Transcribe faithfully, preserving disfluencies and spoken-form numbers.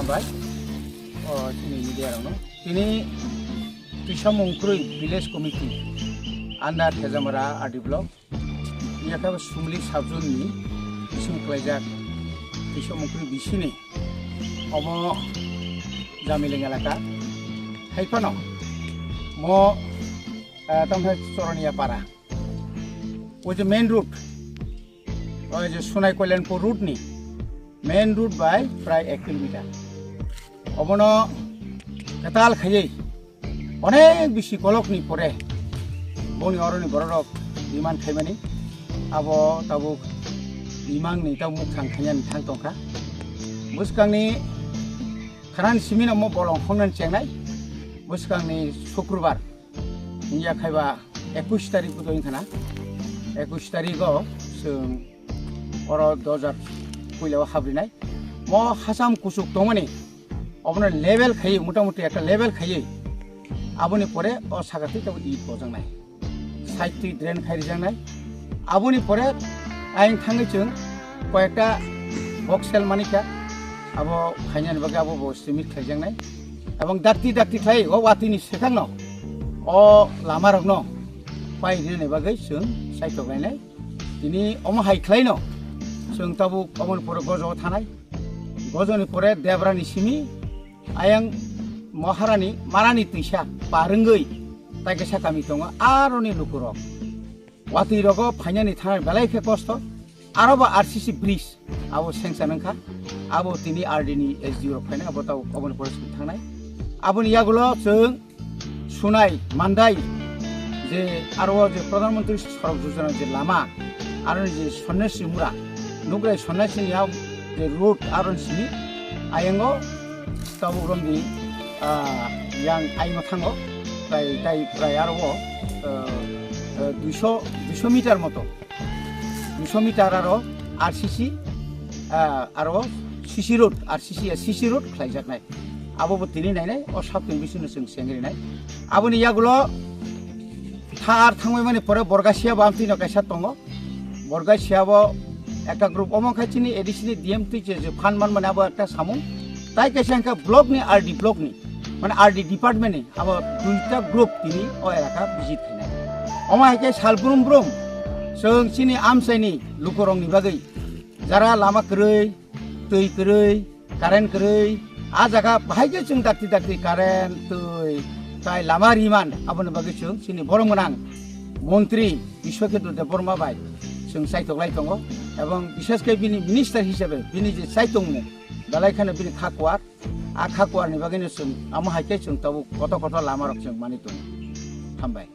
Bai, o, chini media rokno. Tini Twisamung Krwi Village Committee under Thejamara R D Block, yakha Sumli Subzone ni bising kwlaijak Twisamung Krwi bisini omo Jamiling elaka. Haiphano mo, eh, tamkhe Choroniya Para. O je main road, o je Sunai Kalyanpur road ni main road bai prai ek kilometer. Obono kwtal khaiwi onek bisi kolok ni pore boni oroni bororok demand khaimani abo tabuk imang ni tabuk mukthang khainani thang tongkha. Bwskangni khanan simino mo bolong khongnani chengnai. Bwskangni Sukrubar wngya khaiba ekush tarik bo wngkha na. Ekush tarik o chwng oro dojar puila o habrinai. Mo hacham kuchuk tongmani obono level khaiwi, mota moti ekta level khaiwi, aboni pore o saka twi tabuk it bojaknai, side twi drain khai rijaknai. Aboni pore ayang thangwi chwng koyekta box sel manikha, abo khainani bagwi abo bo cement khaijaknai. Ebong dakti dakti khlai o watwi ni swkangno o lama rokno pai rinani bagwi chwng saitok lainai. Tini omo hai khlaino chwng tabuk oboni pore gojo thanai. Gojoni pore Debrani simi ayang Maharani Marani twisa parwngwi taikisa kami tongo aroni lukurok. Watwi rogo phainani thangwi belai khe kosto. Aro bo R C C bridge abo sengsa nangkha. Abo tini R D ni S D O rok phainai, abo tabo oboni pore chwng thangnai. Aboni yagulo chwng Sunai, Mandai, je aro je Pradhan Mantri Sadak Yojana je lama, aro je Sonnasi Mura, Nukrai Sonnasi ni je road aro sini ayango tabuk romni, ah, yang aimo thango, prai, tai prai aro, eh, eh, duiso, duiso meter moto. Duiso meter aro R C C, ah, aro C C road, R C C, C C road khlaijaknai. Abo bo tini nainai, o saptwng bisingno chwng sengrinai. Aboni yagulo thar thangbai mani pore Borgasia bo amtwino kaisa tongo. Borgasia bo ekta group, omo khe chini A D C ni D M twi je, je phan man mani abo ekta samung. Tai kaisa hwnkhe block ni, R D block ni, mane R D department ni abo duita group tini o elaka visit khainai. Omo hai khe sal brum brum chwng chini amchaini lukurokni bagwi jara lama kwrwi, twi kwrwi, current kwrwi, a jaga bahai khe chwng dakti dakti current, twi, tai lama riman aboni bagwi chwng chini borom gwnang montri Biswakendra Debbarma bai chwng chaitok lai tongo, ebong bishesh khe bini minister hisabe bini je chaitongmung belai kheno bini kha kuar, a kha kuarni bagwino chwng amo hai khe chwng tabuk koto koto lama rok chwng mani tongo. Hambai.